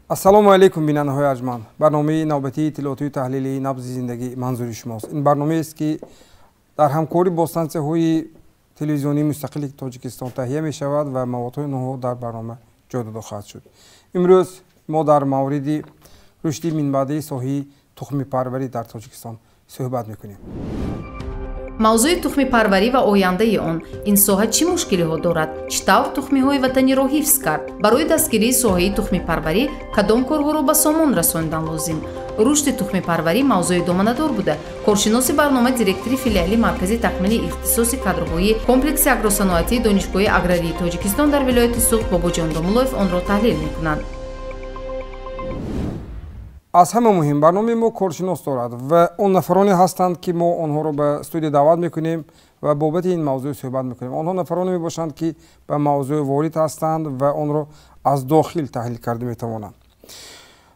Ассалому алайкум, бинандаҳои арҷманд. Барномаи навбатии иттилоотию таҳлилии «Набзи зиндагӣ» манзури шумост. Ин барномаест, ки дар ҳамкорӣ бо стансияҳои телевизионии мустақили Тоҷикистон таҳия мешавад ва маводҳои онҳо дар барнома ҷой дода хоҳад шуд. Имрӯз мо дар мавриди рушди минбаъдаи соҳаи тухмипарварӣ дар Тоҷикистон суҳбат мекунем. Мавзӯи тухмипарварӣ ва ояндаи он. Ин соҳа чӣ мушкилиҳо дорад? Чӣ тавр тухмиҳои ватаниро ҳифз кард? Барои дастгирии соҳаи тухмипарварӣ кадом корҳоро ба сомон расонидан лозим? Рушди тухмипарварӣ мавзӯи доманадор буда, коршиноси барнома, директори филиали Маркази такмили ихтисоси кадрҳои комплекси агросаноатии Донишгоҳи аграрии Тоҷикистон дар вилояти Суғд Бобоҷон Домуллоев онро таҳлил мекунанд. Аз ҳама муҳим, барномаи мо коршинос дорад ва он нафароне ҳастанд, ки мо онҳоро ба студия даъват мекунем ва бобати ин мавзӯъ суҳбат мекунем. Онҳо нафароне мебошанд, ки ба мавзӯъ ворид ҳастанд ва онро аз дохил таҳлил карда метавонанд.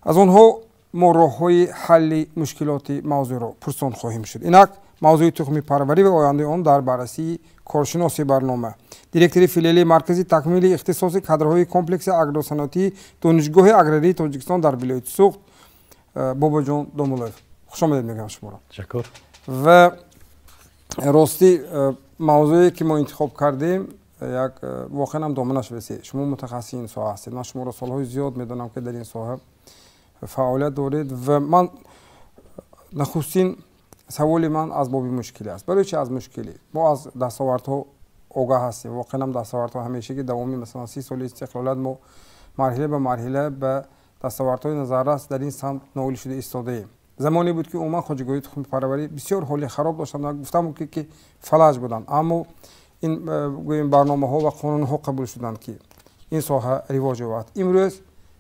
Аз онҳо мо роҳҳои ҳалли мушкилоти мавзӯъро пурсон хоҳем шуд. Инак, мавзӯи тухмипарварӣ ва ояндаи он дар баррасии коршиноси барнома, директори филиали Маркази такмили ихтисоси кадрҳои комплекси агросаноатии Донишгоҳи аграрии Тоҷикистон дар вилояти Суғд Бобоҷон Домуллоев. Хушомадед мегӯям шуморо. Ташаккур. Ва ростӣ, мавзӯе, ки мо интихоб кардем, як воқеан ҳам доманаш васеъ. Шумо мутахассиси ин соҳа ҳастед. Ман шуморо солҳои зиёд медонам, ки дар ин соҳа фаъолият доред, ва ман нахустин саволи ман аз боби мушкилӣ аст. Барои чи аз мушкилӣ? Мо аз дастовардҳо огаҳ ҳастем. Воқеан ҳам дастовардҳо ҳамешагӣ, давоми, масалан, 30 соли истиқлолият мо марҳила ба марҳила ба дастовардҳои назаррас дар ин самт ноил шуда истодаем. Замоне буд, ки умуман хоҷагиҳои тухмипарварӣ бисёр ҳоли хароб доштанд, гуфтам, ки фалаҷ буданд, аммо ин гӯем, барномаҳо ва қонунҳо қабул шуданд, ки ин соҳа ривоҷ ёбад. Имрӯз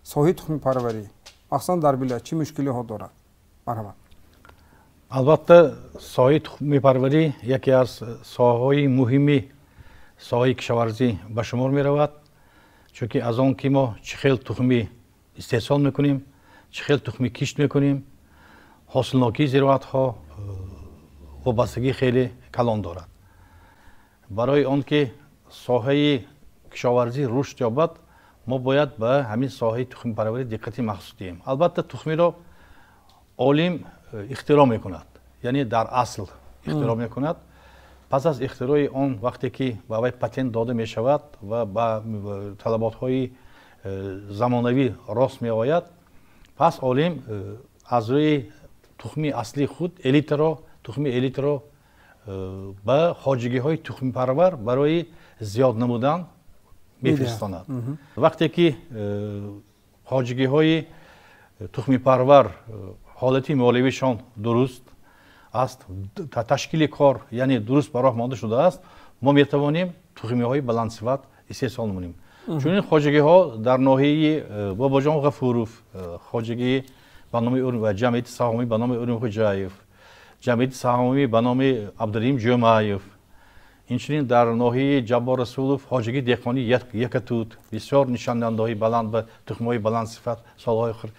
соҳаи тухмипарварӣ, махсусан дар вилоят, чӣ мушкилиҳо дорад? Марҳамат. Албатта, соҳаи тухмипарварӣ яке аз соҳаҳои муҳими соҳаи кишоварзӣ ба шумор меравад, чунки аз он ки мо чӣ хел тухмӣ истеҳсол мекунем, чӣ хел тухмӣ кишт мекунем, ҳосилнокии зироатҳо вобастагии хеле калон дорад. Барои он ки соҳаи кишоварзӣ рушд ёбад, мо бояд ба ҳамин соҳаи тухмипарварӣ диққати махсус диҳем. Албатта, тухмиро олим ихтироъ мекунад, яъне дар асл ихтироъ мекунад. Пас аз ихтирои он, вақте ки ба вай патент дода мешавад ва ба талаботҳои замонавӣ рост меояд, пас олим аз рӯи тухми аслии худ элитаро, тухми элитаро ба хоҷагиҳои тухмипарвар барои зиёд намудан мефиристонад. Вақте ки хоҷагиҳои тухмипарвар ҳолати молиявишон дуруст аст, ташкили кор, яъне дуруст ба роҳ монда шудааст, мо метавонем тухмиҳои баландсифат истеҳсол намунем. Чунин хоҷагиҳо дар ноҳияи Бобоҷон Ғафуров, хоҷагии ба номи ҷамъияти саҳомӣ ба номи Урумхуҷаев, ҷамъияти саҳомӣ ба номи Абдураҳим Ҷӯмаев, инчунин дар ноҳияи Ҷаббор Расулов хоҷагии деҳқонии Якатут бисёр нишондиҳандаҳои баланд ба тухмиҳои баландсифат солҳои охир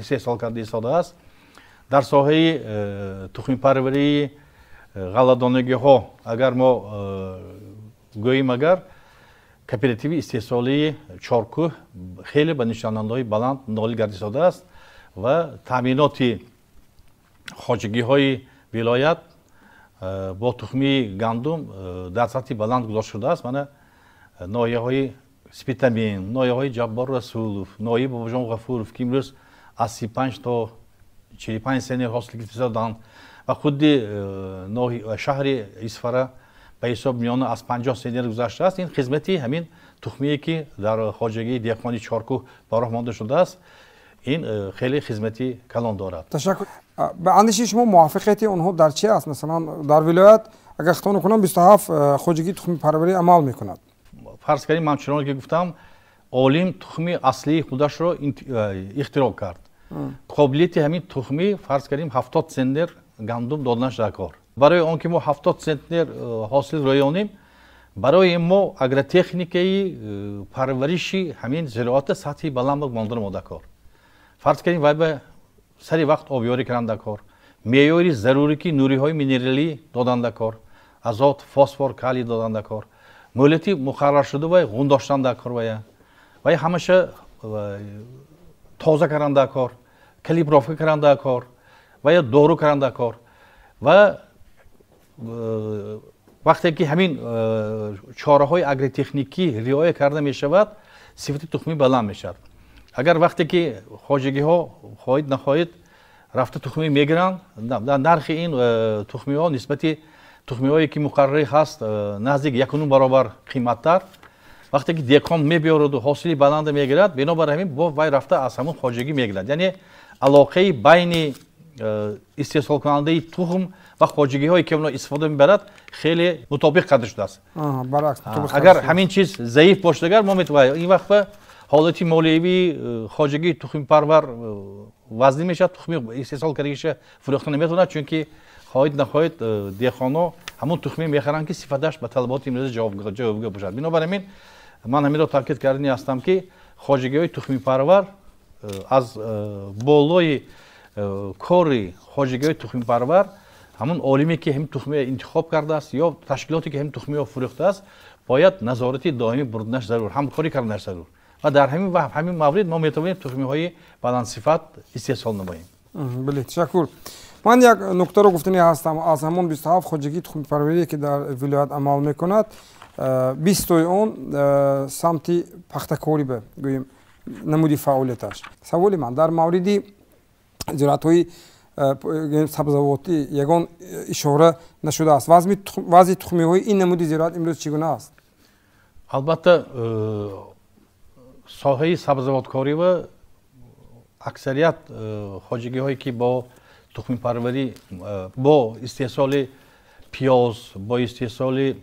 истеҳсол карда истодааст. Дар соҳаи тухмипарварии ғалладонагиҳо агар мо гӯем, агар кооперативи истеҳсолии Чоркӯҳ хеле ба нишондиҳандаҳои баланд ноил гардистодааст ва таъминоти хоҷагиҳои вилоят бо тухмии гандум дар сатҳи баланд гузошта шудааст. Мана ноҳияҳои Спитамен, ноҳияҳои Ҷаббор Расулов, ноҳияи Бобоҷон Ғафуров, ки имрӯз аз 35 то 45 центнер ҳосил гирифтаанд, ва худи шаҳри Исфара ба ҳисоб миёна аз 50 центнер гузаштааст. Ин хизмати ҳамин тухмие, ки дар хоҷагии деҳқони Чоркӯҳ ба роҳ монда шудааст, ин хеле хизмати калон дорад. Ташаккур. Ба андешаи шумо, муваффақияти онҳо дар чи аст? Масалан, дар вилоят, агар хато накунам, 27 хоҷагии тухмипарварӣ амал мекунад. Фарз кардем, ман чуноне ки гуфтам, олим тухми аслии худашро ихтироъ кард. Қобилияти ҳамин тухмӣ, фарз кардем, 70 центнер гандум доданаш дар кор. Барои он ки мо 70 центнер ҳосил рӯёнем, барои мо агротехникаи парвариши ҳамин зироата сатҳи баланд мондан мо дар кор. Фарз кардем, вай ба сари вақт обёрӣ кардан дар кор, меъёри зарурӣ ки нуриҳои минералӣ додан дар кор, азот, фосфор, калий додан дар кор, муҳлати муқарраршуда вай ғун доштан дар кор, вая вай ҳамаша. тоза кардан дар кор, калибровка кардан дар кор ва ё дору кардан дар кор. Ва вақте ки ҳамин чораҳои агротехникӣ риоя карда мешавад, сифати тухмӣ баланд мешавад. Агар вақте ки хоҷагиҳо хоҳид нахоҳид рафта тухмӣ мегиранд, нархи ин тухмиҳо нисбати тухмиҳое ки муқаррарӣ ҳаст наздик 1.5 баробар қиматтар. Вақте ки деҳқон мебиёраду ҳосили баланда мегирад, бинобар ҳамин бо вай рафта аз ҳамон хоҷагӣ мегирад. Яъне алоқаи байни истеҳсолкунандаи тухм ва хоҷагиҳое ки онро истифода мебарад хеле мутобиқ карда шудааст. Агар ҳамин чиз заиф бошад, агар мо метавонем ин вақт ҳолати молиявии хоҷагии тухмипарвар вазнин мешавад, тухми истеҳсол кардагиша фурӯхта наметавонад, чунки хоҳид нахоҳид деҳқонҳо ҳамон тухме мехаранд, ки сифаташ ба талаботи имрӯза ҷавобгӯ бошад. Бинобар ҳамин ман ҳаминро таъкид кардани ҳастам, ки хоҷагиҳои тухмипарвар аз болои кори хоҷагиҳои тухмипарвар ҳамон олиме ки ҳамин тухмиро интихоб кардааст ё ташкилоте ки ҳамин тухмиро фурӯхтааст, бояд назорати доимӣ бурданаш зарур, ҳамкорӣ карданаш зарур. Ва дар ҳамин маврид мо метавонем тухмиҳои баландсифат истеҳсол намоем. Бале, ташаккур. Ман як нуктаро гуфтанӣ ҳастам. Аз ҳамон 27 хоҷагии тухмипарварие, ки дар вилоят амал мекунад, 20тои он самти пахтакорӣ ба гӯем намуди фаъолияташ. Саволи ман дар мавриди зироатҳои сабзавотӣ ягон ишора нашудааст. Вазъи тухмиҳои ин намуди зироат имрӯз чӣ гуна аст? Албатта, соҳаи сабзавоткорӣ ва аксарият хоҷагиҳое ки бо тухмипарварӣ, бо истеҳсоли пиёз, бо истеҳсоли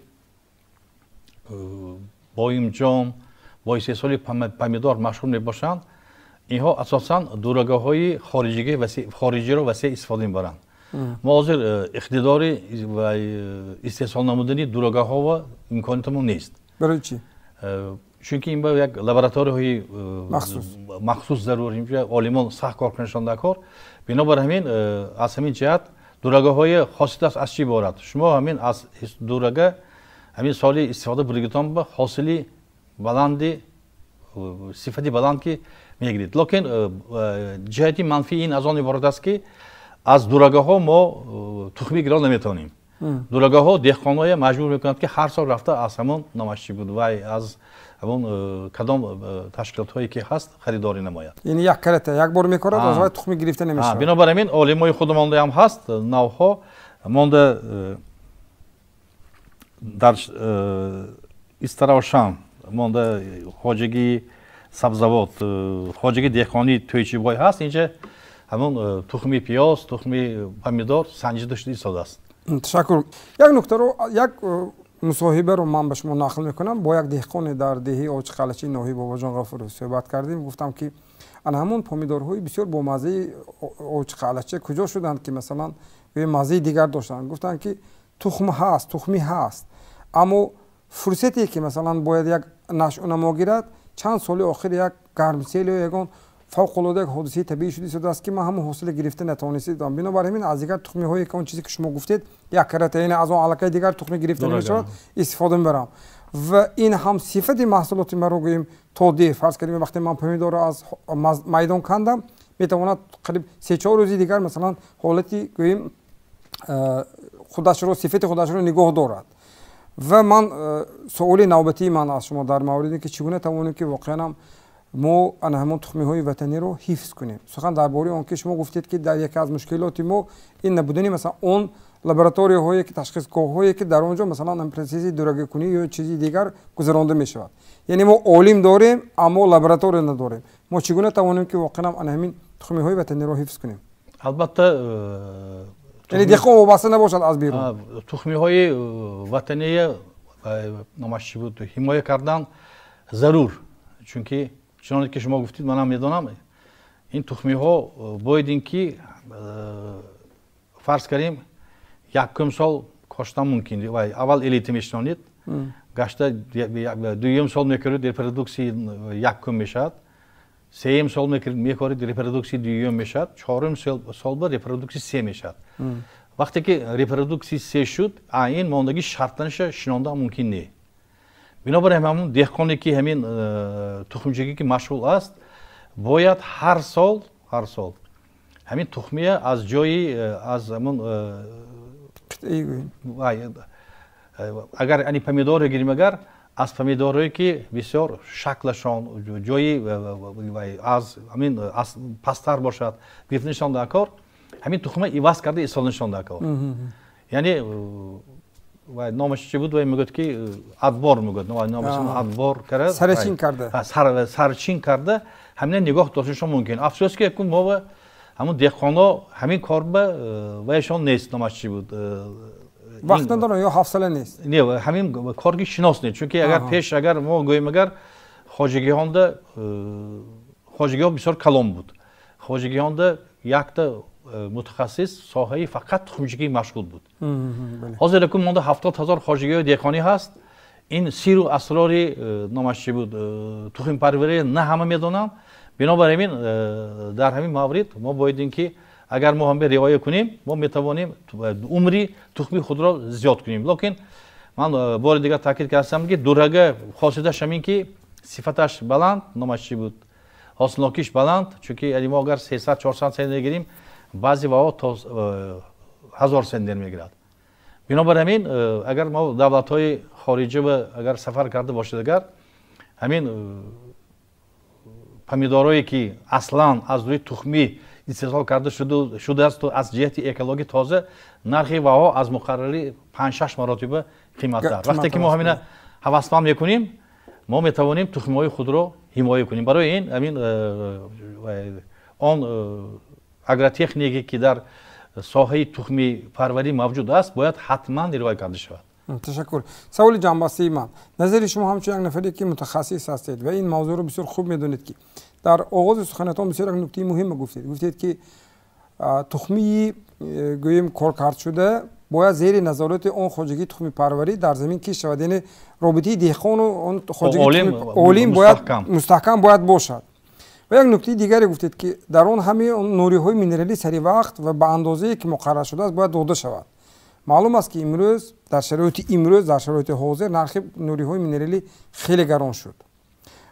боимҷон, бо истеҳсоли помидор машғул мебошанд, инҳо асосан дурагаҳои хориҷиро васеъ истифода мебаранд. Мо ҳозир иқтидори истеҳсол намудани дурагаҳо ва имкониятамон нест. Барои чӣ? Чунки ин ба як лабораторияҳои махсус зарур, инҷа олимон сахт кор кунашон дар кор. Бинобар ҳамин аз ҳамин ҷиҳат дурагаҳои хосияташ аз чӣ иборат? Шумо ҳамин аз дурага ҳамин соли истифода бурдагитон ба ҳосили баланди, сифати баланд ки мегиред. Лекин ҷиҳати манфии ин аз он иборат аст, ки аз дурагаҳо мо тухмӣ гирон наметавонем. Дурагаҳо деҳқонҳоя маҷбур мекунанд, ки ҳар сол рафта аз ҳамон номаш чӣ буд, вай аз ҳамон кадом ташкилотҳое ки ҳаст харидорӣ намояд. Яъне як карата як бор мекорад, аз вай тухмӣ гирифта намешавад. Бинобар ҳамин олимои худамондаам ҳаст навҳо монда дар Истаравшан, монда хоҷагии сабзавот, хоҷагии деҳқонии Тӯйчибой ҳаст. Инҷа ҳамон тухми пиёз, тухми помидор санҷида шуда истодааст. Ташаккур. Як нуктаро, як мусоҳибаро ман ба шумо нақл мекунам. Бо як деҳқоне дар деҳаи Очиқалачи ноҳияи Бобоҷон Ғафуров суҳбат кардем. Гуфтам, ки ана ҳамон помидорҳои бисёр бомаззаи Очиқалача куҷо шуданд, ки масалан маззаи дигар доштанд? Гуфтанд, ки тухм ҳаст, тухмӣ ҳаст, аммо фурсате ки масалан бояд як нашъунамо гирад, чанд соли охир як гармсел ё ягон фавқулода як ҳодисаи табиӣ шуда истодааст, ки ман ҳамон ҳосиле гирифта натавонистам. Бинобар ҳамин аз дигар тухмиҳое ки он чизе ки шумо гуфтед, як карата, яъне аз он аллакай дигар тухмӣ гирифта намешавад, истифода мебарам. Ва ин ҳам сифати маҳсулоти маро гӯем то дер, фарз кардем, вақте ман помидорро аз майдон кандам, метавонад қариб 3-4 рӯзи дигар масалан ҳолати гӯем худашро, сифати худашро нигоҳ дорад. Ва ман суоли навбатии ман аз шумо дар мавриде ки чӣ гуна тавонем, ки воқеан ҳам мо ана ҳамон тухмиҳои ватаниро ҳифз кунем. Сухан дар бораи он ки шумо гуфтед, ки дар яке аз мушкилоти мо ин набудани масалан он лабораторияҳое ки ташхисгоҳҳое ки дар он ҷо масалан процесси дурагакунӣ ё чизи дигар гузаронда мешавад. Яъне мо олим дорем, аммо лаборатория надорем. Мо чӣ гуна тавонем, ки воқеан ҳам ана ҳамин тухмиҳои ватаниро ҳифз кунем? Албатта, яъне деҳқон вобаста набошад аз берун. Тухмиҳои ватания номаш чӣ буд, ҳимоя кардан зарур, чунки чуноне ки шумо гуфтед, манам медонам, ин тухмиҳо бояд ин ки фарз кардем якум сол коштан мумкин, аввал элита мешинонед, гашта дуюм сол мекоред, репродуксияи якум мешавад, сеюм сол мекоред, репродуксияи дуюм мешавад, чорум сол ба репродуксияи се мешавад. Вақте ки репродуксияи се шуд, ин мондагӣ шартланиша шинондан мумкин не. Бинобар ҳамин ҳамон деҳқоне ки ҳамин тухмчагӣ ки машғул аст, Бояд ҳар сол ҳамин тухмия аз ҷои аз ҳамун агар ани помидорро гирим, агар аз помидорҳое ки бисёр шаклашон ҷои аз ҳамин пасттар бошад гирифтанашон дар кор, ҳамин тухма иваз карда истифоданашон дар кор. Яъне номаш чӣ буд? Вай мегӯяд ки адбор мегӯяд, номаш адбор карда, сарчин карда, сарчин карда ҳамина нигоҳ доштанашон мумкин. Афсӯс ки якун мо ҳамун деҳқонҳо ҳамин кор ба вайшон нест, номаш чӣ буд? Вақт надоранд ё ҳавсала нест? Не, ҳамин корги шинос нест. Чунки агар пеш агар мо гӯем, агар хоҷагиҳонда хоҷагиҳо бисёр калон буд, хоҷагиҳонда якта мутахассис соҳаи фақат тухмчигӣ машғул буд. Ҳозир якун монда 70 000 хоҷагиҳои деҳқонӣ ҳаст. Ин сиру асрори номаш чӣ буд, тухмпарварӣ на ҳама медонанд. Бинобар ҳамин дар ҳамин маврид мо бояд ин ки агар мо ҳам риоя кунем, мо метавонем умри тухми худро зиёд кунем. Лекин ман бори дигар таъкид кардам ки дурага хосияташ ҳамин ки сифаташ баланд, номаш чӣ буд, ҳосилнокиш баланд. Чунки мо агар 300-400 центнер гирим, баъзе ваҳо то 1000 центнер мегирад. Бинобар ҳамин агар мо давлатҳои хориҷа агар сафар карда бошед, агар ҳамин помидорое ки аслан аз рӯи тухмӣ истеҳсол карда шудааст аз ҷиҳати экологӣ тоза, нархи ваҳо аз муқаррарӣ 5-6 маротиба қиматтар. Вақте ки мо ҳамина ҳавасманд мекунем, мо метавонем тухмиҳои худро ҳимоя кунем. Барои ин ҳамин он агротехнике ки дар соҳаи тухмипарварӣ мавҷуд аст, бояд ҳатман риоя карда шавад. Ташаккур. Саволи ҷанбастии ман. Назари шумо ҳамчун як нафаре ки мутахассис ҳастед ва ин мавзӯъро бисёр хуб медонед, ки дар оғози суханатон бисёр як нуктаи муҳима гуфтед. Гуфтед ки тухмии гӯем коркард шуда бояд зери назорати он хоҷагии тухмипарварӣ дар замин кишт шавад. Яъне робитаи деҳқону он хоҷагии олим бояд мустаҳкам бояд бошад. Ва як нуктаи дигаре гуфтед ки дар он ҳамаи нуриҳои минералӣ сари вақт ва ба андозае ки муқаррар шудааст бояд дода шавад. Маълум аст ки имрӯз дар шароити имрӯз, дар шароити ҳозир нархи нуриҳои минералӣ хеле гарон шуд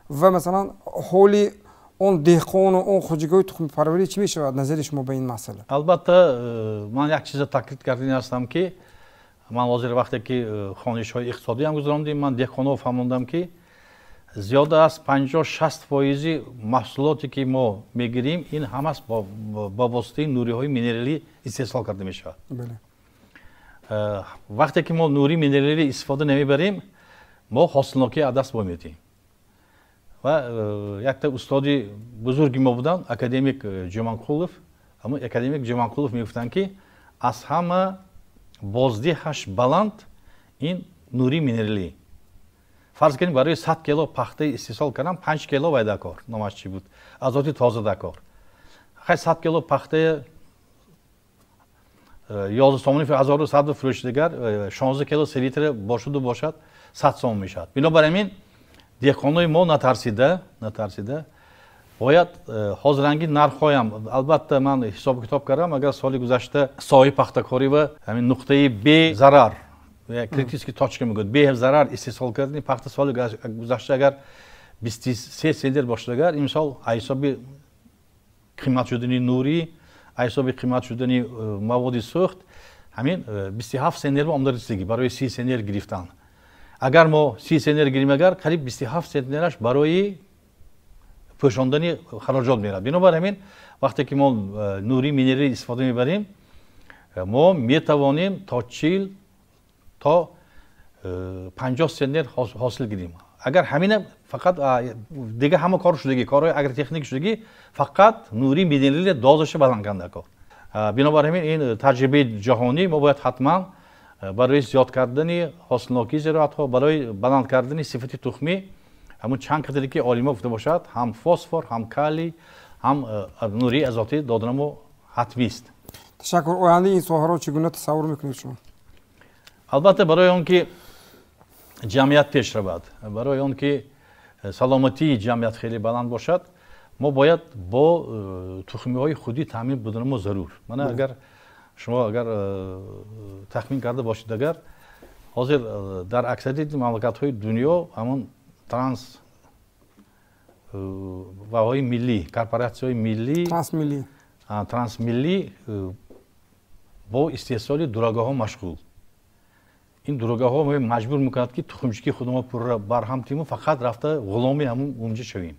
ва масалан ҳоли он деҳқону он хоҷагиҳои тухмипарварӣ чӣ мешавад? Назари шумо ба ин масъала? Албатта ман як чиза таъкид кардани ҳастам ки ман ҳозир вақте ки хонишҳои иқтисодӣ ҳам гузарондем, ман деҳқонҳо фаҳмондам ки зиёда аз 50-60% маҳсулоте ки мо мегирем, ин ҳамас ба воситаи нуриҳои минералӣ истеҳсол карда мешавад. Вақте ки мо нури минералӣ истифода намебарем, мо ҳосилнокӣ аз даст медиҳем. Ва якта устоди бузурги мо буданд, академик Ҷуманқулов. Ҳамун академик Ҷуманқулов мегуфтанд ки аз ҳама боздиҳаш баланд ин нури минералӣ. Фарз кунем барои 100 кило пахта истеҳсол кардан 5 кило вай дакор, номаш чӣ буд, азоти тоза дакор. Хай 100 кило пахтаи 11 сомонӣ 1100 фурӯши дигар 16 кило селитра бошуду бошад 100 сом мешавад. Бинобар ҳамин деҳқонои мо натарсида бояд ҳозиранги нархҳоям, албатта ман ҳисобу китоб кардам, агар соли гузашта соҳаи пахтакорӣ ва ҳамин нуқтаи безарар, критический точка мегӯяд, безарар истеҳсол кардани пахта соли гузашта агар 23 центнер бошад, агар имсол ҳисоби қимат шудани нурӣ, ҳисоби қимат шудани маводи сӯхт ҳамин 27 центнер ба омада расидагӣ барои 30 центнер гирифтан. Агар мо 30 центнер гирим, агар қариб 27 центнераш барои пӯшондани хароҷот меравад. Бинобар ҳамин вақте ки мо нури минералӣ истифода мебарем, мо метавонем то 40 то 50 центнер ҳосил гирем. Агар ҳамина фақат дига ҳама кор шудагӣ, корҳои агротехник шудагӣ, фақат нури минералӣ дозаша баланд карда кор. Бинобар ҳамин ин таҷрибаи ҷаҳонӣ мо бояд ҳатман барои зиёд кардани ҳосилнокии зироатҳо, барои баланд кардани сифати тухмӣ ҳамун чанд қадре ки олимо гуфта бошад, ҳам фосфор, ҳам калий, ҳам нури азотӣ доданамо ҳатмист. Ташаккур. Ояндаи ин соҳаро чӣ гуна тасаввур мекунед шумо? Албатта барои он ки ҷамъият пеш равад, барои он ки саломатии ҷамъият хеле баланд бошад, мо бояд бо тухмиҳои худӣ таъмин буданамо зарур. Мана агар шумо агар тахмин карда бошед, агар ҳозир дар аксарияти мамлакатҳои дунё ҳамон транс ваҳои миллӣ, корпоратсияҳои миллӣ, трансмиллӣ бо истеҳсоли дурагаҳо машғул. Ин дурагаҳо маҷбур мекунад, ки тухмчикии худро пурра барҳам тиму фақат рафта ғуломи ҳамун унҷа шавем.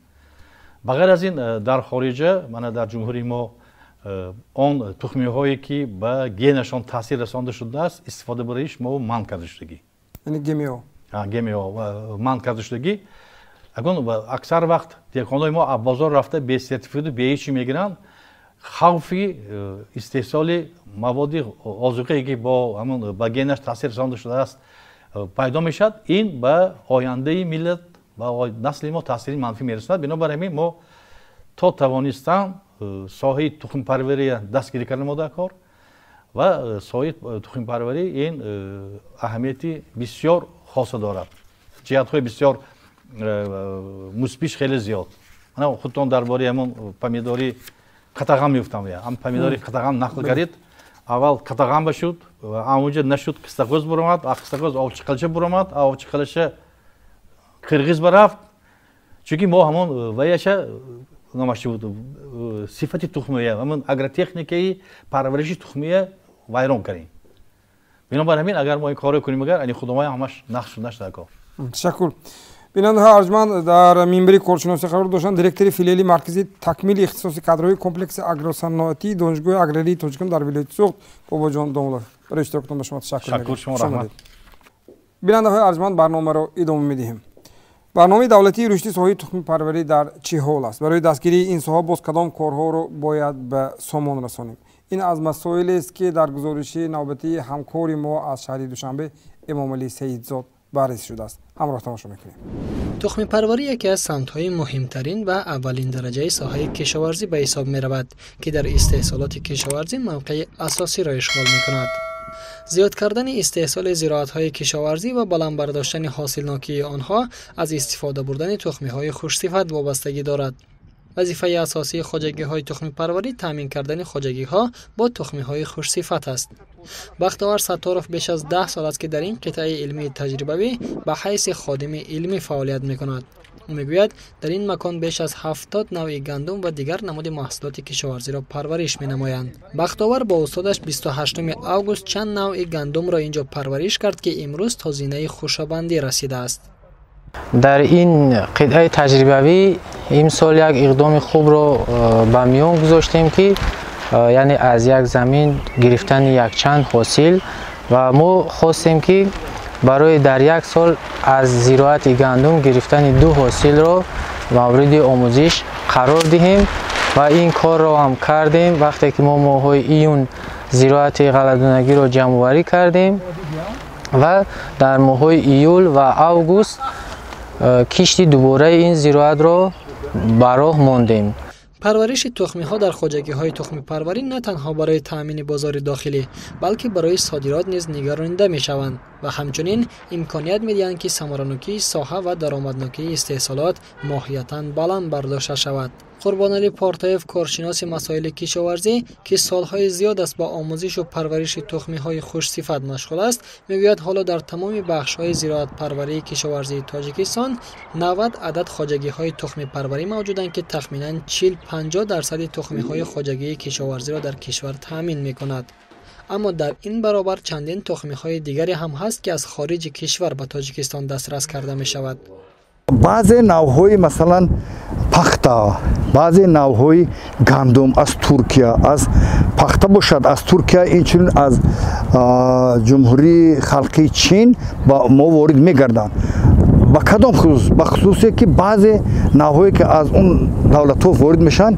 Ба ғайр аз ин, дар хориҷа, мана дар ҷумҳурии мо он тухмиҳое ки ба генашон таъсир расонда шудааст, истифода бароиш мо манъ карда шудагӣ. Яъне ГМО. ГМО манъ карда шудагӣ. Акун аксар вақт деҳқонои мо аз бозор рафта бе сертификату бе ҳечи мегиранд. Хавфи истеҳсоли маводи озуқае ки бо ҳамун ба генаш таъсир расонда шудааст пайдо мешавад. Ин ба ояндаи миллат, ба насли мо таъсири манфӣ мерасонад. Бинобар ҳамин мо то тавонистан соҳаи тухмпарвария дастгирӣ карда мо дар кор ва соҳаи тухмпарварӣ ин аҳамияти бисёр хоса дорад. Ҷиҳатҳои бисёр мусбиш хеле зиёд. Мана худтон дар бораи ҳамон помидори қатаған мегуфтам. Ҳам помидори қатаған нақл кардед. Аввал қатаған ба шуд, амуҷа нашуд, қистақӯз буромад, а қистақӯз овчиқалча буромад, а овчиқалча қирғиз барафт. Чунки мо ҳамон ваяша номаш чӣ буд, сифати тухмия, ҳамон агротехникаи парвариши тухмия вайрон кардем. Бинобар ҳамин агар мо ин корро кунем, агар ани худомай ҳамаш нақш шудаш дар кор. Ташаккур. Бинандаҳои арҷманд, дар минбари коршиносӣ қарор доштанд директори филиали маркази такмили ихтисоси кадрҳои комплекси агросаноатии Донишгоҳи аграрии Тоҷикистон дар вилояти Суғд Бобоҷон Домулов. Барои иштирокатон ба шумо ташаккур мегӯям. Шумо раҳмат. Бинандаҳои арҷманд, барномаро идома медиҳем. Барномаи давлатии рушди соҳаи тухмипарварӣ дар чӣ ҳол аст? Барои дастгирии ин соҳа боз кадом корҳоро бояд ба сомон расонем? Ин аз масоилест, ки дар гузориши навбатии ҳамкори мо аз шаҳри Душанбе Эмомалӣ Саидзод баррасӣ шудааст. Ҳамроҳ тамошо мекунем. Тухмипарварӣ яке аз самтҳои муҳимтарин ва аввалин дараҷаи соҳаи кишоварзӣ ба ҳисоб меравад, ки дар истеҳсолоти кишоварзӣ мавқеи асосиро ишғол мекунад. Зиёд кардани истеҳсоли зироатҳои кишоварзӣ ва баланд бардоштани ҳосилнокии онҳо аз истифода бурдани тухмиҳои хушсифат вобастагӣ дорад. Вазифаи асосии хоҷагиҳои тухмипарварӣ таъмин кардани хоҷагиҳо бо тухмиҳои хушсифат аст. Бахтовар Сатторов беш аз 10 сол аст, ки дар ин қитъаи илмии таҷрибавӣ ба ҳайси ходими илмӣ фаъолият мекунад. Ӯ мегӯяд, дар ин макон беш аз 70 навъи гандум ва дигар намуди маҳсулоти кишоварзиро парвариш менамоянд. Бахтовар бо устодаш 28 август чанд навъи гандумро инҷо парвариш кард, ки имрӯз то зинаи хушабандӣ расидааст. Дар ин қитъаи таҷрибавӣ имсол як иқдоми хубро ба миён гузоштем, ки яъне аз як замин гирифтани якчанд ҳосил, ва мо хостем, ки барои дар як сол аз зироати гандум гирифтани ду ҳосилро мавриди омӯзиш қарор диҳем ва ин корро ҳам кардем. Вақте ки мо моҳҳои июн зироати ғалладонагиро ҷамъоварӣ кардем ва дар моҳҳои июл ва август кишти дубораи ин зироатро ба роҳ мондем. Парвариши тухмиҳо дар хоҷагиҳои тухмипарварӣ на танҳо барои таъмини бозори дохилӣ, балки барои содирот низ нигаронида мешаванд ва ҳамчунин имконият медиҳанд, ки самаранокии соҳа ва даромаднокии истеҳсолот моҳиятан баланд бардошта шавад. Қурбоналӣ Портоев, коршиноси масоили кишоварзӣ, ки солҳои зиёд аст ба омӯзишу парвариши тухмиҳои хушсифат машғул аст, мегӯяд, ҳоло дар тамоми бахшҳои зироатпарварии кишоварзии Тоҷикистон 90 адад хоҷагиҳои тухмипарварӣ мавҷуданд, ки тахминан 40-50% тухмиҳои хоҷагии кишоварзиро дар кишвар таъмин мекунад. Аммо дар ин баробар чандин тухмиҳои дигаре ҳам ҳаст, ки аз хориҷи кишвар ба Тоҷикистон дастрас карда мешавад. Баъзе навъҳои, масалан, пахта, баъзе навъҳои гандум аз Туркия, аз пахта бошад аз Туркия, инчунин аз Ҷумҳурии Халқии Чин ба мо ворид мегарданд. Ба кадом хусус? Ба хусусе ки баъзе навъҳое ки аз он давлатҳо ворид мешаванд,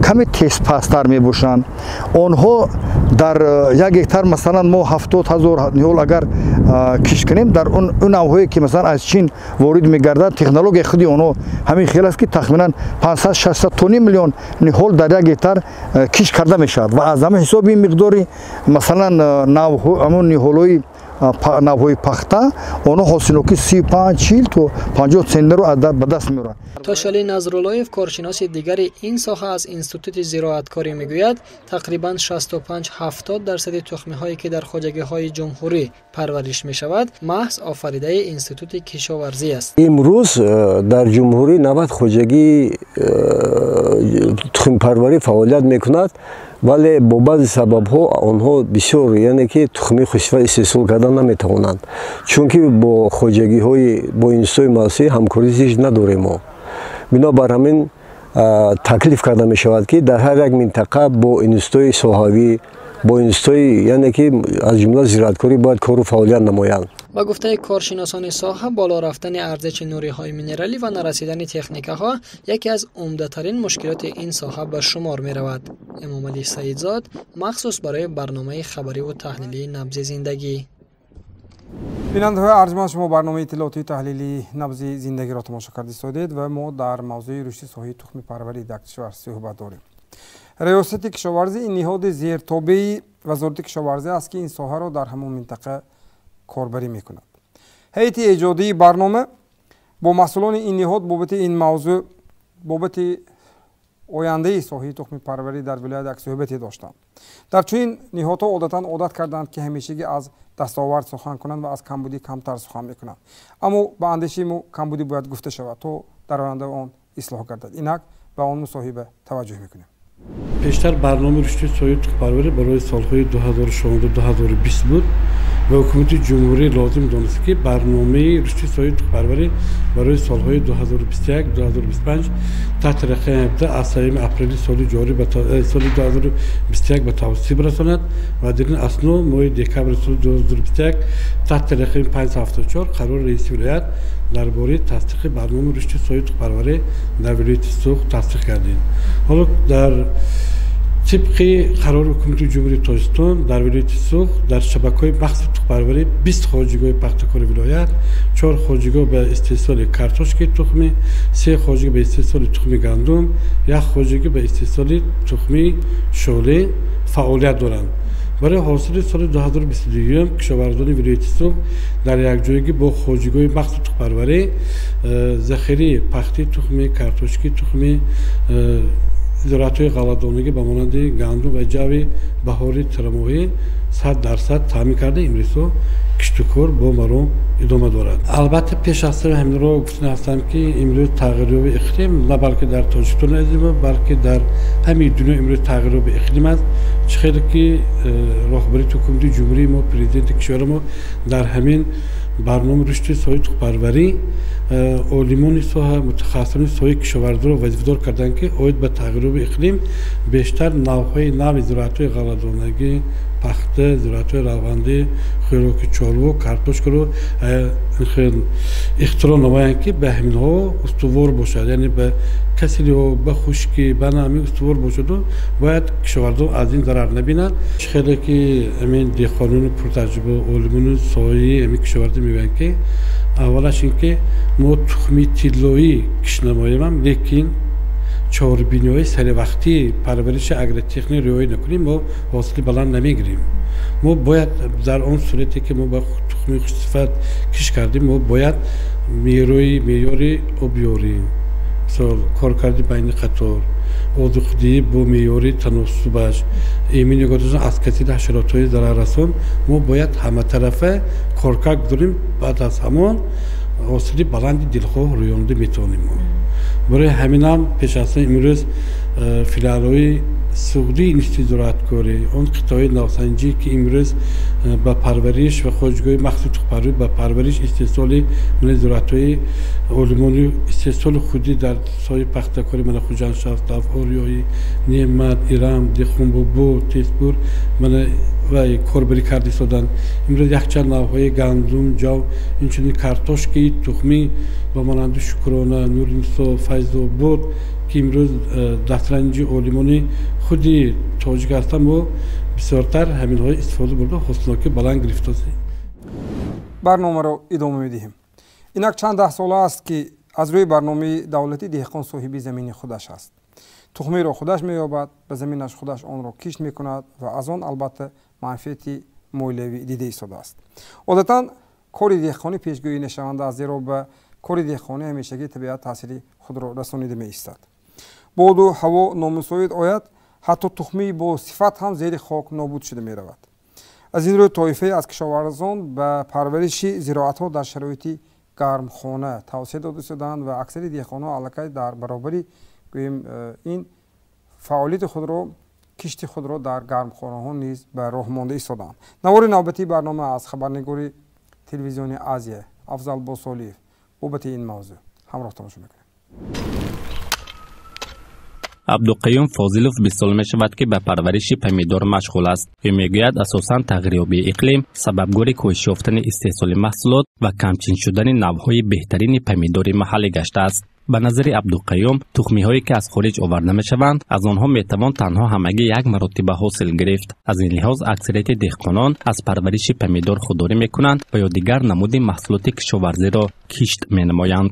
каме тезпасттар мебошанд. Онҳо дар як гектар, масалан, мо 70 000 ниҳол агар кишт кунем, дар он навъҳое ки, масалан, аз Чин ворид мегардад, технологияи худи онҳо ҳамин хел аст, ки тахминан 500-600 тони миллион ниҳол дар як гектар кишт карда мешавад ва аз ҳамин ҳисоби ин миқдори, масалан, ҳамон ниҳолҳои Навъҳои пахта онҳо ҳосилнокии 35, 40 то 50 центнерро ба даст меоранд. Тошалӣ Назруллоев, коршиноси дигари ин соҳа аз Институти зироаткорӣ, мегӯяд, тақрибан 65-70 дарсади тухмиҳое, ки дар хоҷагиҳои ҷумҳурӣ парвариш мешавад, маҳз офаридаи Институти кишоварзӣ аст. Имрӯз дар ҷумҳурӣ 90 хоҷагии тухмипарварӣ фаъолият мекунад, вале бо баъзе сабабҳо онҳо бисёр, яъне ки тухмии хушсифат истеҳсол кардан наметавонанд, чунки бо хоҷагиҳои, бо институтҳои махсусӣ ҳамкорӣ зич надорем мо. Бинобар ҳамин таклиф карда мешавад, ки дар ҳар як минтақа бо институтҳои соҳавӣ, бо институтҳои, яъне ки аз ҷумла зироаткорӣ бояд кору фаъолият намоянд. Ба гуфтаи коршиносони соҳа, боло рафтани арзиши нуриҳои минералӣ ва нарасидани техникаҳо яке аз умдатарин мушкилоти ин соҳа ба шумор меравад. Эмомалӣ Саидзод, махсус барои барномаи хабариву таҳлилии «Набзи зиндагӣ». Бинандаҳои арҷманд, шумо барномаи иттилоотии таҳлилии «Набзи зиндагиро» тамошо карда истодед ва мо дар мавзӯи рушди соҳаи тухмипарварӣ дар кишвар суҳбат дорем. Риёсати кишоварзӣ ин ниҳоди зертобеи Вазорати кишоварзӣ аст, ки ин соҳаро дар ҳамон минтақа корбарӣ мекунад. Ҳайати эҷодии барнома бо масъулони ин ниҳод бобати ин мавзӯъ, бобати ояндаи соҳаи тухмипарварӣ дар вилоят як суҳбате доштанд. Дар чунин ниҳодҳо одатан одат карданд, ки ҳамешагӣ аз дастовард сухан кунанд ва аз камбудӣ камтар сухан мекунанд. Аммо ба андешаи мо камбудӣ бояд гуфта шавад, то дар оянда он ислоҳ гардад. Инак ба он мусоҳиба таваҷҷӯҳ мекунем. Пештар барномаи рушди соҳаи тухмипарварӣ барои солҳои 2016-2020 буд ва ҳукумати ҷумҳурӣ лозим донист, ки барномаи рушди соҳаи тухмипарварӣ барои солҳои 2021-2025 таҳти рақами 17 аз 3 апрели соли ҷорӣ соли 2021 ба тавсиб расонад ва дар ин асно моҳи декабри соли 2021 таҳти рақами 574 қарори раиси вилоят дар бораи тасдиқи барномаи рушди соҳаи тухмипарварӣ дар вилояти Суғд тасдиқ кардем. Ҳоло дар тибқи қарори ҳукумати Ҷумҳурии Тоҷикистон дар вилояти Суғд дар шабакаҳои махсуси тухмипарварӣ 20 хоҷагиҳои пахтакори вилоят, 4 хоҷагиҳо ба истеҳсоли картошкаи тухмӣ, 3 хоҷагӣ ба истеҳсоли тухми гандум, 1 хоҷагӣ ба истеҳсоли тухми шоле фаъолият доранд. Барои ҳосили соли 2022 кишоварзони вилояти Суғд дар якҷоягӣ бо хоҷагиҳои махсуси тухмипарварӣ захираи пахтаи тухмӣ, картошкаи тухмӣ, зироатҳои ғалладонагӣ ба монанди гандум ва ҷави баҳори тирамоҳӣ 100% таъмин карда, имрӯзҳо киштукор бо маром идома дорад. Албатта, пеш аз ҳама ҳаминро гуфтан ҳастам, ки имрӯз тағйирёби иқлим на балки дар Тоҷикистони азизи мо, балки дар ҳамаи дунё имрӯз тағйирёби иқлим аст. Чӣ хеле ки роҳбарияти ҳукумати ҷумҳурии мо, президенти кишвари мо дар ҳамин барномаи рушди соҳаи тухмипарварӣ олимони соҳа, мутахассисони соҳаи кишоварзиро вазифадор карданд, ки оид ба тағйирёби иқлим бештар навъҳои нави зироатҳои ғалладонагӣ, пахта, зироатҳои равғандӣ, хӯроки чорво, картошкаро ихтироъ намоянд, ки ба ҳаминҳо устувор бошад, яъне ба касалиҳо, ба хушкӣ, ба намӣ устувор бошаду бояд кишоварзон аз ин зарар набинанд. Чӣ хеле ки ҳамин деҳқонони пуртаҷриба, олимони соҳаи ҳамин кишоварзӣ мегӯянд, ки аввалаш ин ки мо тухми тиллоӣ кишт намоем, лекин чорабиниҳои саривақтии парвариши агротехник риоя накунем, мо ҳосили баланд намегирем. Мо бояд дар он сурате ки мо ба тухми хушсифат кишт кардем, мо бояд меъёри обёрӣ, мисол, коркарди байни қатор, озуқдиҳӣ бо меъёри таносубаш, эмин нигоҳ доштан аз касали ҳашаротҳои зараррасон, мо бояд ҳаматарафа коркард гузорем. Баъд аз ҳамон ҳосили баланди дилхоҳ рӯёнда метавонем. Барои ҳаминам пеш аз имрӯз филиалҳои Суғдии Институти зироаткорӣ, он қитъаҳои навсанҷӣ, ки имрӯз ба парвариш ва хоҷагиҳои махсуси тухмипарварӣ ба парвариш, истеҳсоли зироатҳои олимони истеҳсоли худӣ дар соҳаи пахтакорӣ, мана Хуҷанд, Шафтаф, Ориёӣ, Неъмат, Ирам, Деҳқонбобо, Тезпур, мана ва корбарӣ карда истоданд. Имрӯз якчанд навъҳои гандум, ҷав, инчунин картошкаи тухмӣ ба монанди Шукрона, Нуринисо, Файзобод, ки имрӯз дастранҷи олимони худи тоҷик ҳастанд, мо бисёртар ҳаминҳои истифода бурда, ҳосилнокӣ баланд гирифтосем. Барномаро идома медиҳем. Инак чанд даҳ сола аст, ки аз рӯи барномаи давлатӣ деҳқон соҳиби замини худаш аст. Тухмиро худаш меёбад, ба заминаш худаш онро кишт мекунад ва аз он албатта манфиати молиявӣ дида истодааст. Одатан кори деҳқонӣ пешгӯӣ нашаванда аст, зеро ба кори деҳқонӣ ҳамешагӣ табиат таъсири худро расонида меистад. Боду ҳаво номусоид ояд, ҳатто тухмии бо сифат ҳам зери хок нобуд шуда меравад. Аз ин рӯ тоифае аз кишоварзон ба парвариши зироатҳо дар шароити гармхона тавсия дода шудаанд ва аксари деҳқонҳо аллакай дар баробари гӯем ин фаъолияти худро, кишти худро дар гармхонаҳо низ ба роҳ монда истодаанд. Навори навбатии барнома аз хабарнигори телевизиони Азия Афзал Босолиев бобати ин мавзӯъ ҳамроҳ тамошо мекунем. Абдуқаюм Фозилов 20 сол мешавад, ки ба парвариши помидор машғул аст. Ӯ мегӯяд, асосан тағйирёбии иқлим сабабгори коҳиш ёфтани истеҳсоли маҳсулот ва камчин шудани навъҳои беҳтарини помидори маҳаллӣ гаштааст. Ба назари Абдуқаюм, тухмиҳое ки аз хориҷ оварда мешаванд, аз онҳо метавон танҳо ҳамагӣ як маротиба ҳосил гирифт. Аз ин лиҳоз аксарияти деҳқонон аз парвариши помидор худдорӣ мекунанд ва ё дигар намуди маҳсулоти кишоварзиро кишт менамоянд.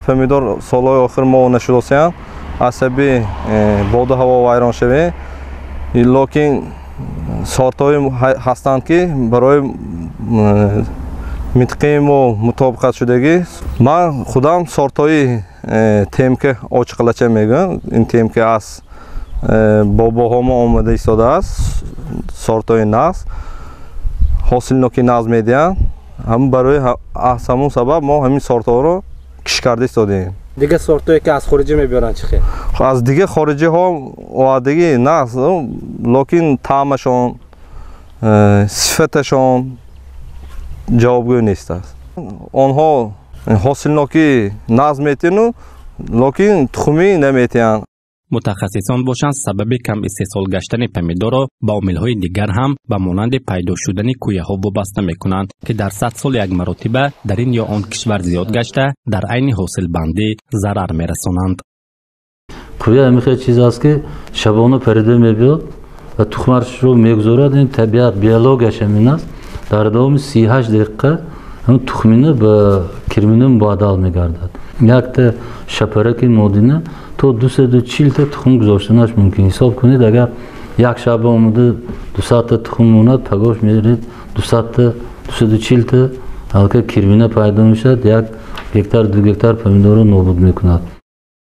Помидор солҳои охир мо нашудосиянд, асаби боду ҳаво вайрон шавӣ, лекин сортҳое ҳастанд, ки барои минтиқаи мо мутобиқатшудагӣ. Ман худам сортҳои темка очиқалача мегӯям. Ин темка аз бобоҳо мо омада истодааст, сортҳои нағз, ҳосилноки нағз медиҳанд. Ҳам барои аз ҳамон сабаб мо ҳамин сортҳоро кишт карда истодаем. Дигар сортҳое ки аз хориҷӣ мебиёранд чӣ хел? Аз дигар хориҷиҳо овардагӣ нағз, лекин таъмашон, сифаташон ҷавобгӯ нест аст. Онҳо ҳосилнокӣ нағз метиҳну, лекин тухмӣ наметиҳанд. Мутахассисон бошанд, сабаби кам истеҳсол гаштани помидорро ба омилҳои дигар ҳам ба монанди пайдо шудани кӯяҳо вобаста мекунанд, ки дар 100 сол як маротиба дар ин ё он кишвар зиёд гашта, дар айни ҳосилбандӣ зарар мерасонанд. Кӯя ҳамин чиз аст, ки шабона парида мебиёд ва тухмашро мегузорад. Ин табиат, биологияш ҳамин аст. Дар давоми 38 дақиқа ҳамин тухмина ба кирмина мубаддал мегардад. Якта шапараки модина то 240 та тухм гузоштанаш мумкин. Ҳисоб кунед, агар як шаба омада 200 та тухм монад, пагош меред 200 та, 240 та алка кирмина пайдо мешавад, 1 гектар, 2 гектар помидорро нобуд мекунад.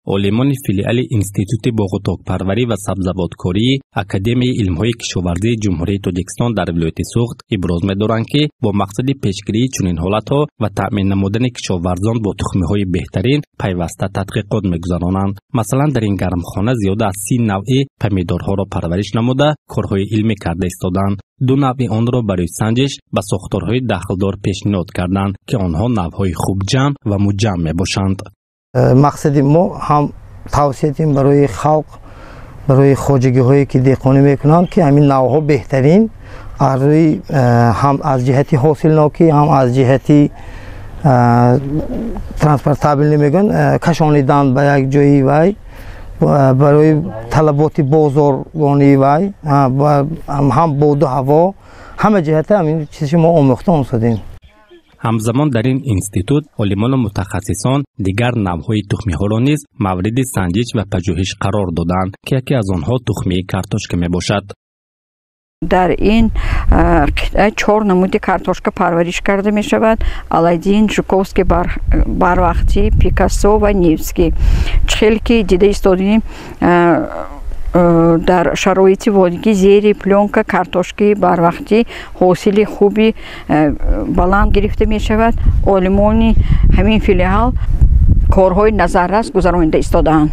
Олимони филиали Институти боғу-токпарварӣ ва сабзавоткории Академияи илмҳои кишоварзии Ҷумҳурии Тоҷикистон дар вилояти Суғд иброз медоранд, ки бо мақсади пешгирии чунин ҳолатҳо ва таъмин намудани кишоварзон бо тухмиҳои беҳтарин пайваста тадқиқот мегузаронанд. Масалан, дар ин гармхона зиёда аз 30 навъи помидорҳоро парвариш намуда, корҳои илмӣ карда истоданд. Ду навъи онро барои санҷиш ба сохторҳои дахлдор пешниҳод карданд, ки онҳо навъҳои хубҷамъ ва муҷамъ мебошанд. Мақсади мо ҳам тавсия дем барои халқ, барои хоҷагиҳое ки деҳқонӣ мекунанд, ки ҳамин навъҳо беҳтарин аз рӯи ҳам аз ҷиҳати ҳосилнокӣ, ҳам аз ҷиҳати транспортабелӣ мегӯянд, кашонидан ба як ҷои вай, барои талаботи бозоргонии вай, ҳам боду ҳаво, ҳама ҷиҳата ҳамин чизи мо омӯхта омсодем. Ҳамзамон дар ин институт олимону мутахассисон дигар навъҳои тухмиҳоро низ мавриди санҷиш ва пажӯҳиш қарор доданд, ки яке аз онҳо тухмии картошка мебошад. Дар ин қитъа 4 намуди картошка парвариш карда мешавад: Аладдин, Жуковский, барвақтӣ, Пикассо ва Невский. Чӣ хеле ки дида истодем, дар шароити водигӣ зери плёнка картошкаи барвақтӣ ҳосили хуби баланд гирифта мешавад. Олимони ҳамин филиал корҳои назаррас гузаронида истодаанд.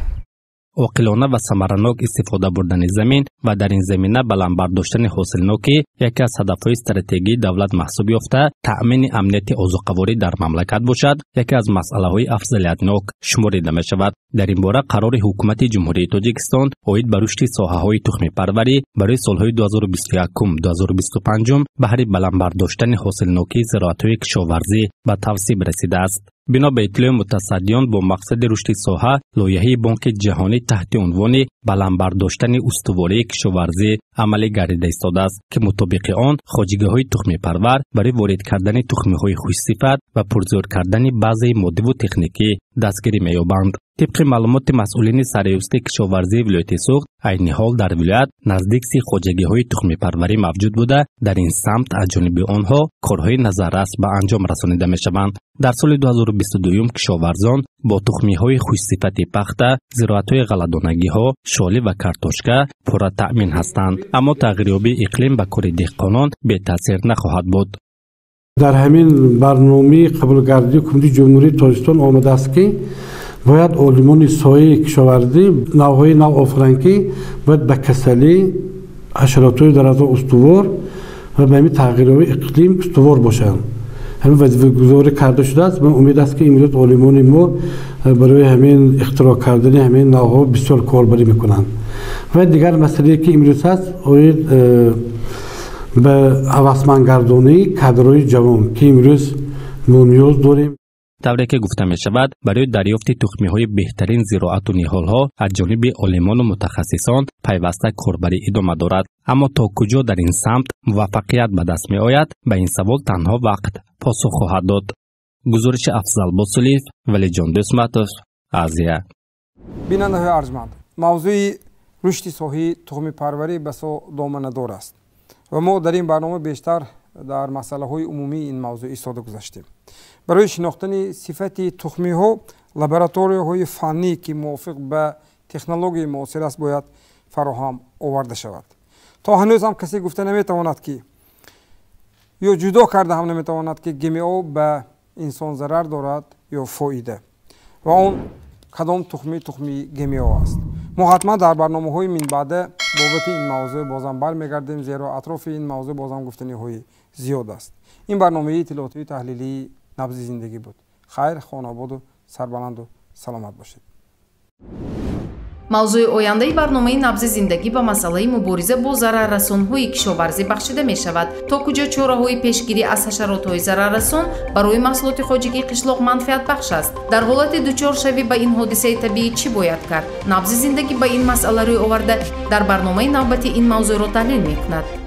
Оқилона ва самаранок истифода бурдани замин ва дар ин замина баланд бардоштани ҳосилнокӣ яке аз ҳадафҳои стратегии давлат маҳсуб ёфта, таъмини амнияти озуқаворӣ дар мамлакат бошад, яке аз масъалаҳои афзалиятнок шуморида мешавад. Дар ин бора қарори Ҳукумати Ҷумҳурии Тоҷикистон оид ба рушди соҳаҳои тухмипарварӣ барои солҳои 2021-2025 баҳри баланд бардоштани ҳосилнокии зироатҳои кишоварзӣ ба тавсиб расидааст. Бино ба иттилои мутасаддиён, бо мақсади рушди соҳа лоиҳаи Бонки Ҷаҳонӣ таҳти унвони баланд бардоштани устувории кишоварзӣ амалӣ гардида истодааст, ки мутобиқи он хоҷагиҳои тухмипарвар барои ворид кардани тухмиҳои хушсифат ва пурзӯр кардани баъзеи моддиву техникӣ дастгирӣ меёбанд. Тибқи маълумоти масъулини сарриёсати кишоварзии вилояти Суғд, айни ҳол дар вилоят наздик 30 хоҷагиҳои тухмипарварӣ мавҷуд буда, дар ин самт аз ҷониби онҳо корҳои назаррас ба анҷом расонида мешаванд. Дар соли 2022 кишоварзон бо тухмиҳои хушсифати пахта, зироатҳои ғалладонагиҳо, шолӣ ва картошка пурра таъмин ҳастанд. Аммо тағйирёбии иқлим ба кори деҳқонон бетаъсир нахоҳад буд. Дар ҳамин барномаи қабулгардии Ҳукумати Ҷумҳурии Тоҷикистон омадааст, ки бояд олимони соҳаи кишоварзӣ навъҳои нав офаранд, ки бояд ба касалӣ, ҳашаротҳои дарахтон устувор ва ба ҳамин тағйирёбии иқлим устувор бошанд. Ҳамин вазифагузорӣ карда шудааст. Ман умед аст, ки имрӯз олимони мо барои ҳамин ихтироъ кардани ҳамин навъҳо бисёр корбарӣ мекунанд. Ва дигар масъалае, ки имрӯз ҳаст, оид ба ҳавасмандгардонии кадрҳои ҷавон, ки имрӯз мо ниёз дорем. Тавре ки гуфта мешавад, барои дарёфти тухмиҳои беҳтарин зироату ниҳолҳо аз ҷониби олимону мутахассисон пайваста корбарӣ идома дорад. Аммо то куҷо дар ин самт муваффақият ба даст меояд, ба ин савол танҳо вақт посух хоҳад дод. Гузориши Афзал Босулиев, Валиҷон Дӯстматов, Азия. Бинандаҳои арҷманд, мавзӯи рушди соҳаи тухмипарварӣ басо доманадор аст ва мо дар ин барнома бештар дар масъалаҳои умумии ин мавзӯъ истода гузаштем. Барои шинохтани сифати тухмиҳо лабораторияҳои фаннӣ, ки мувофиқ ба технологияи муосир аст, бояд фароҳам оварда шавад. То ҳанӯз ҳам касе гуфта наметавонад, ки ё ҷудо карда ҳам наметавонад, ки ГМО ба инсон зарар дорад ё фоида ва он кадом тухмӣ тухмии ГМО аст. Мо ҳатман дар барномаҳои минбаъда бобати ин мавзӯъ бозам бармегардем, зеро атрофи ин мавзӯъ бозам гуфтаниҳои зиёд аст. Ин барномаи иттилоотии таҳлилии Набзи зиндагӣ буд. Хайр, хонободу сарбаланду саломат бошед. Мавзӯи ояндаи барномаи Набзи зиндагӣ ба масъалаи мубориза бо зараррасонҳои кишоварзӣ бахшида мешавад. То куҷо чораҳои пешгирӣ аз ҳашаротҳои зараррасон барои маҳсулоти хоҷагии қишлоқ манфиатбахш аст? Дар ҳолати дучоршавӣ ба ин ҳодисаи табиӣ чӣ бояд кард? Набзи зиндагӣ ба ин масъала рӯй оварда, дар барномаи навбатӣ ин мавзӯъро таҳлил мекунад.